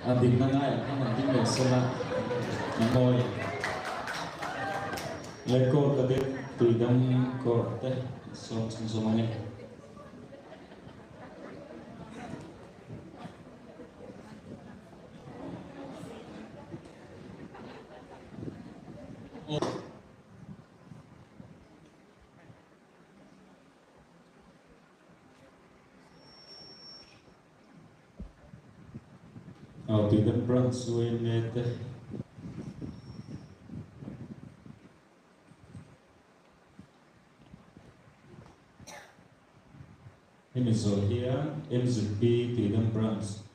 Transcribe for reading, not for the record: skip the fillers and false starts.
A dinna ngaiah khan han ding leh sela a mawi. Le Corps Cadet Tuidam Corps te sawm chhunzawm a ni. Aw Tuidam Branch YMA te. Hemi zawh hian MZP Tuidam Branch.